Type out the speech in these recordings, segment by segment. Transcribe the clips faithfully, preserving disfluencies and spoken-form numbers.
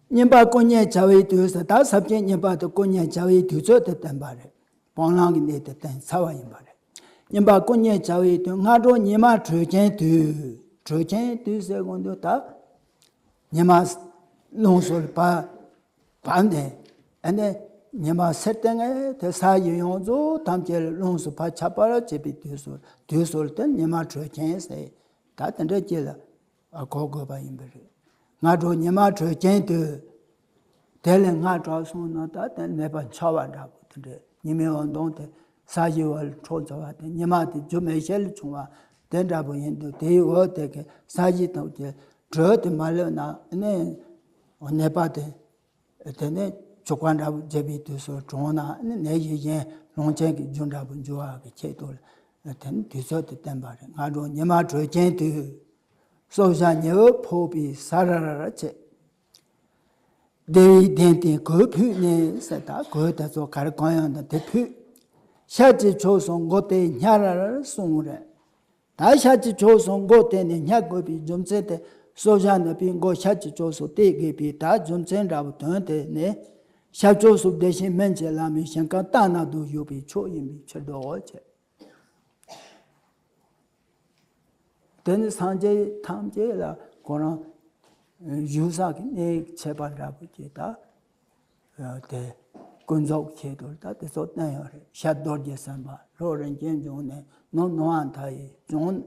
བསྙེན་པ་བསྐུ་མཉེ་བྱ་བའི་དུས་སུ། ད་ས་བཅད་བསྙེན་པ་དེ་བསྐུ་མཉེ་བྱ་བའི་དུས་ཚོད་དེ་བསྟན་པ་རེད། སྤང་བླང་གི་གནས་དེ་བསྟན་ཚར་བ་ཡིན་པ་རེད། བསྙེན་པ་བསྐུ་མཉེ་བྱ་བའི་དུས། སྔ་དྲོ་ཉི་མ་དྲོས་ཆེན་དུས། དྲོས་ཆེན་དུས་ཟེར་གོ་དུས་ད་ཉི་མ་ལྷུང་སོལ་བ་བབས་ནས། ཨ་ནི་ཉི་མ་སེར་ཏེ་ངེ་དེ་ས་གཞི་ཡོངས་རྫོགས་ཐམས་ཅད་ལ་ལྷུང་སོལ་བ་ཁྱབ་པར་བྱེད་པའི་དུས་སུ། དུས་སུ་དེ་ཉི་མ་དྲོས་ཆེན་ཟེར། ད་དེ་འདྲ་ཅིག་ལ་གོ་དགོས་པ་ཡིན་པ་རེད། སྔ་དྲོ་ཉི་མ་དྲོས་ཆེན་དུས། དེ་ལས་སྔ་དྲགས་སོང་ན་ད་དེ་ནད་པ་འཆི་བ་འདྲ་པོ་དེ་འདྲ། ཉི་མའི་འོད་མདངས་དེ་ས་གཞི་བར་འཕྲོ་འཛིན་པ་དེ། ཉི་མ་དེ་རྒྱུ་མེད་ཤེལ་བྱུང་བ་དེ་འདྲ་པོ་ཡིན་དུས། དེའི་འོད་དེ་གིས་ས་གཞི་དང་དེ་དྲོད་དེ་མ་ལོན་ན་ནི་ནད་པ་དེ། དེ་ནས་བྱུག་པ་འདྲ་པོ་བྱས་པའི་དུས་སུ་གྲོངས་ན་ནི་ནད་གཞི་གཞན་ལོངས་སྤྱོད་ཀྱི་རྒྱུ་འདྲ་པོ་འགྱུར་བ་གི་ཆེད་དུ་དེ་ནི་དུས་ཚོད་དེ་བསྟན་པ་རེད། སྔ་དྲོ་ཉི་མ་དྲོས་ཆེན་དུས། སོལ་ཇ་ཉི་འོད་ཕོག་པའི་སར་བྱེད། བདེ་བའི་གདན་སྟེང་གོས་ཕུད་ནས་ཟེར། ད་གོས་དེ་ཚོ་ག་རེ་གང་ཡོད་ན་དེ་ཕུད། ཤར་གྱི་ཕྱོགས་སུ་མགོ་དེ་སྔར་སོང་རེད། ད་ཤར་གྱི་ཕྱོགས་སུ་མགོ་གཏད་ནས་སྨྲ་དགོས་པའི་རྒྱུ་མཚན་དེ། སོལ་ཇ་ནི་པའི་མགོ་ཤར་གྱི་ཕྱོགས་སུ་གཏད་དགོས་པའི་ད་རྒྱུ་མཚན་འདྲ་པོ་དོན་དེ་ནི། ཤར་ཕྱོགས་སུ་བདེ་ཆེན་སྨན་གྱི་བླ་མའི་ཞིང་ཁམས་ལྟ་ན་སྡུག་བཞུགས་པའི་ཕྱོགས་ཡིན་པའི་ཕྱིར་དོ་ཞེས། དེ་ནི་སངས་རྒྱས་ཐམས་ཅད་ལ་ཁོ་རང་བཞུགས་ས་གི་གནས་ཁྱད་པར་འདྲ་པོ་ཅིག་ད། དེ་ཀུན་རྫོབ་ཆེད་དུ་ད་དེ་ཚོ་བསྟན་ཡོད་རེད། ཤར་རྡོ་རྗེ་སེམས་དཔའ། ལྷོ་རིན་ཆེན་འབྱུང་གནས། ནུབ་ནོར་བ་མཐའ་ཡས། བྱང་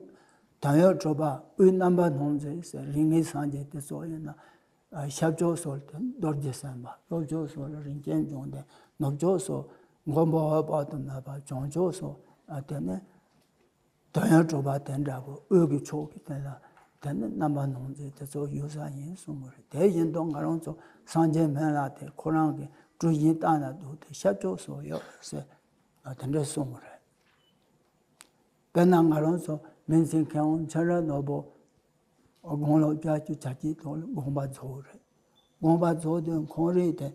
དོན་ཡོད་གྲུབ་པ། དབུས་རྣམ་པར་སྣང་མཛད་ཟེར། རིགས་ལྔའི་སངས་རྒྱས་དེ་ཚོ་ཡིན་ན། ཨ། ཤར་ཕྱོགས་སུ་དེ་རྡོ་རྗེ་སེམས་དཔའ། ལྷོ་ཕྱོགས་སུ་རིན་ཆེན་འབྱུང་གནས། ནུབ་ཕྱོགས་སུ་མགོན་པོ་འོད་དཔག་ཏུ་མེད་པ། བྱང་ཕྱོགས་སུ། ཨ། དེ་ནི་དོན་ཡོད་གྲུབ་པ་དེ་འདྲ་པོ། དབུས་ཀྱི་ཕྱོགས་ཀྱི་དེ་ལ་དེ་ནི་རྣམ་པར་སྣང་མཛད་དེ་ཚོ་བཞུགས་ས་ཡིན་གསུངས་པ་རེད། དེ་བཞིན་དུ་ང་རང་ཚོ་སངས་རྒྱས་སྨན་བླ་དེ་ཁོ་རང་གི་གྲུ་བཞི་ལྟ་ན་སྡུག་དེ་ཤར་ཕྱོགས་སུ་ཡོད་ཟེར། ཨ། དེ་འདྲ་གསུངས་པ་རེད། དཔེར་ན་ང་རང་ཚོ་སྨན་རྩིས་མཁས་དབང་མཁྱེན་རབ་ནོར་བུ་དགུང་ལོ་བརྒྱད་ཅུ་གྱ་གཅིག་ཐོག་ལ་དགོངས་པ་རྫོགས་རེད། དགོངས་པ་རྫོགས་དུས་ཁོང་རིགས་དེ།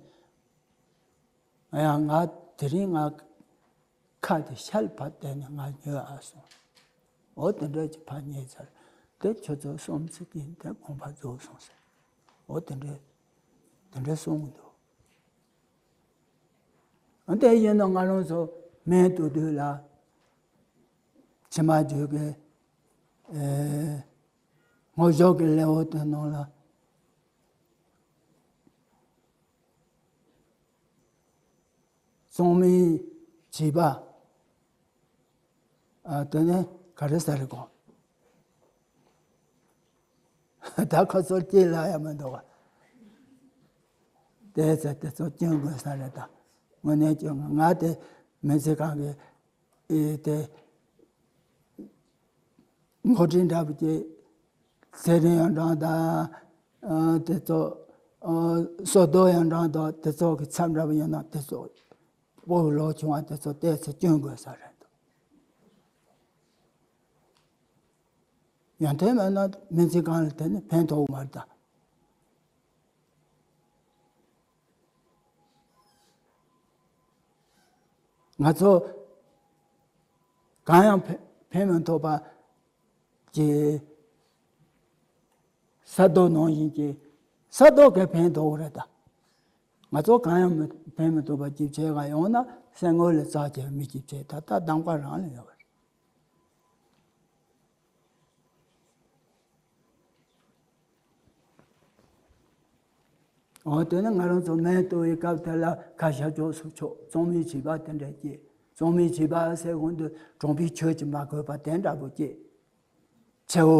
ཡང་ང་དེ་རིང་ང་ཁ་དེ་ཤལ་ཕར་བལྟས་ནས་ང་ཉོས་ཨ་སོང་། འོ་དེ་འདྲ་ཅིག་ཕར་ཉོས་ཚར། དེ་ཁྱོད་ཚོ་སོམས་སི་ཀིན་དེ་དགོངས་པ་རྫོགས་སོང་ཟེར། འོ་དེ་འདྲ་དེ་འདྲ་གསུངས་འདུག། འདི་ཡིན་ན་ང་རང་ཚོ་སྨན་བཏུ་དུས་ལ་ཕྱི་མ་བརྗོད་ཀྱི་ཨེ་སྔོ་ཞོག་གི་ལེའུ་དེ་ནང་ལ་གཙང་མའི་བྱིས་པ། ཨ། དེ་ནས་ག་རེ་ཟེར་གོ། ད་ཁོ་ཚོར་སྐྱེས་ལ་ཡང་མི་འདུག་ག། དེ་ཚོ་དེ་ཚོ་སྐྱོན་དགོས་ས་རེད་ད། དངོས་གནས་སྐྱོན། ང་དེ་མི་ཚེ་གང་གི་ཨེ་དེ་འགོ་ཁྲིད་འདྲ་པོ་ཅིག་ཚེ་རིང་ཡང་འགྲངས་དང་། ཨ། དེ་ཚོ། ཨ། བསོད་རྡོར་ཡང་འགྲངས་དང་། དེ་ཚོ་གི་མཚམས་འདྲ་པོ་ཡིན་ན་དེ་ཚོ་སྤོ་བོ་ལོ་ཆུང་བ་དེ་ཚོ་ཏོག་ཙམ་སྐྱོན་དགོས་ས་རེད་འདུག། ཡོན་ཏན་མེད་ན་སྨན་རྩིས་ཁང་ལ་དེ་ནི་ཕན་ཐོགས་མ་རེད་ད། ང་ཚོ་གང་ཡང་ཕན་ཕན་མི་ཐོགས་པ་གྱི་ས་རྡོ་ནང་བཞིན་གྱི་ས་རྡོ་གིས་ཕན་ཐོགས་རེད་ད། ང་ཚོ་གང་ཡང་མི་ཕན་མི་ཐོགས་པ་ཅིག་བྱེད་ག་ཡོང་ན་སེམས་ངོ་ལ་རྩ་ཆེ་མི་ཅིག་བྱེད་ད། ད་གདམ་ག་རང་ལ་ཡོད་པ་རེད། འོ་དེ་ནི་ང་རང་ཚོ་སྨན་བཏུ་བའི་སྐབས་དེ་ལ་ཁ་ཤར་ཕྱོགས་སུ་ཕྱོགས། གཙང་མའི་བྱིས་པ་དེ་འདྲ་སྐྱེས། གཙང་མའི་བྱིས་པ་ཟེར་གོང་དུ་གྲོང་པའི་ཆོས་ཀྱིས་མ་གོས་པ་དེ་འདྲ་པོ་སྐྱེས། ཆེ་བོ།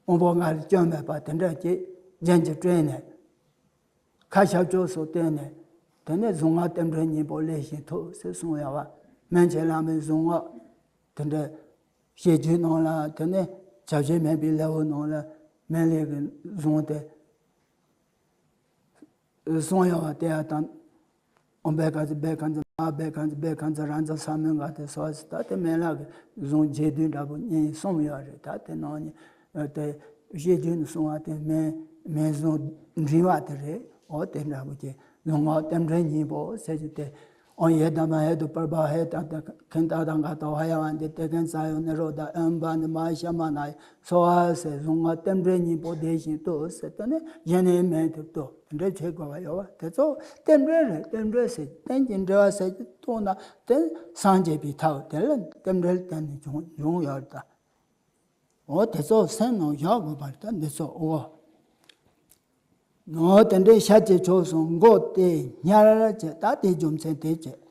དབང་པོ་ལྔ་ལ་སྐྱོན་མེད་པ་དེ་འདྲ་སྐྱེས། རྒྱན་གྱིས་སྤྲས་ནས། ཁ་ཤར་ཕྱོགས་སུ་བལྟས་ནས། དེ་ནས་གཟུངས་སྔགས་རྟེན་འབྲེལ་སྙིང་པོ་ལས་ཤིན་ཐུབ་ཟེར་གསུངས་ཡོད་པ། སྨན་གྱི་བླ་མའི་གཟུངས་སྔགས་དེ་འདྲ་བཤད་རྒྱུད་ནང་ལ། དེ་ནས་བྱ་བྱེད་མེད་པའི་ལེའུ་ནང་ལ་སྨན་བླའི་གི་གཟུངས་དེ་གསུངས་ཡོད་པ་དེ་ཡང་དང་། ཨོཾ་བྷཻ་ཥ་ཛྙཱ་བྷཻ་ཥ་ཛྙཱ་མ་ཧཱ་བྷཻ་ཥ་ཛྙཱ་བྷཻ་ཥ་ཛྙཱ་རཱ་ཛྙཱ་ས་མུདྒ་སྟེ་སྭཱ་ཧཱ་ཟེར། ད་དེ་སྨན་བླ་གི་གཟུངས་རྒྱས་བསྡུས་འདྲ་པོ་གཉིས་གསུངས་ཡོད་རེད། ད་དེ་ནང་ནས་དེ་བཤད་རྒྱུད་ནས་གསུངས་པ་དེ་སྨན་སྨན་གཟུངས་འབྲིང་བ་དེ་རེད། འོ་དེ་འདྲ་པོ་ཅིག་གཟུངས་སྔགས་རྟེན་འབྲེལ་སྙིང་པོ་ཟེར་གྱི་དེ། ཨོ་ཡེ་དྷརྨ་ཧེ་ཏུ་པར་བྷ་ཧེ་ཏ་ཏ་ཁན་ཏ་དང་ག་ཏོ་ཧ་ཡ་ཝན་ཏི་ཏེ་ཁན་ས་ཡོ་ནི་རོ་དྷ་ཨན་བ་ནི་མ་ཤ་མ་ན་ཡ་སོ་ཧ་ཟེར་བཟུང་བ་རྟེན་འབྲེལ་གཉིས་པོ་དེ་བཞིན་དུ་ཟེར་དེ་ནི་གཞན་ནི་མེད་དུ་ལྟོས། དེ་འདྲ་བྱེད་དགོས་པ་ཡོད་བ། དེ་ཚོ་རྟེན་འབྲེལ་རེད། རྟེན་འབྲེལ་ཟེར་རྟེན་གྱི་འབྲེལ་བ་ཟེར་གྱི་ཐོག་ན་དེ་སངས་རྒྱས་པའི་ཐབས་དེ་ལ་རྟེན་འབྲེལ་བརྟེན་ནས་བྱུང་བྱུང་ཡོད་ད། འོ་དེ་ཚོ་སེམས་ནང་བཞག་དགོས་པ་རེད་ད། འདི་ཚོ་འོ། ནོ་དེ་འདྲའི་ཤཱཀྱའི་ཕྱོགས་སུ་མགོ་བཏེགས་སྙར་བྱས། ད་དེའི་རྒྱུ་མཚན་དེ་བྱས།